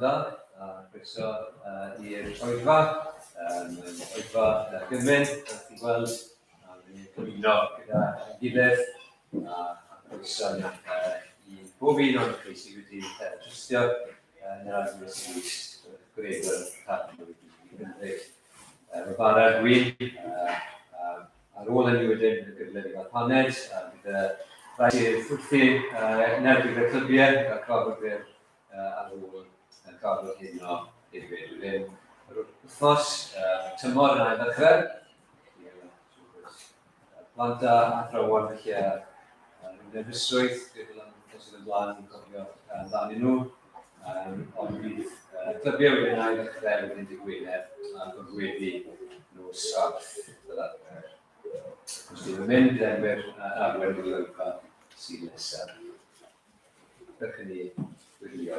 Prynhawn da, a chroeso i'r oedfa. Mae'n oedfa gymun, fel chi'n gweld, a ni'n cymuno gyda gilydd, a chroeso i bob un o'n chi sydd wedi trystio yn yr Arglwydd Iesu Grist, gwreiddiol rhan o'r Gymru. Mae bara a gwin, ar ôl hynny wedyn, bydd y gyfle i gael paned, a bydd y rhai sydd wrthi yn erbyn y clybiau, yn cael cyfarfod byr ar ôl y cyfarfod heno hefyd. Wedyn, yr wythnos, tymor yn ail ddechrau, plant a athrawon felly a rhyw nerfusrwydd feddwl am wythnos sydd yn blaen yn cofio amdanyn nhw. Ond bydd clybiau wedyn ail ddechrau wedyn dydd Gwener a gorweddi nos Fawrth fel arfer. Os dwi'n mynd, bydd enwyr arwen o'r oedfa sydd nesaf. Dewch i ni wylio.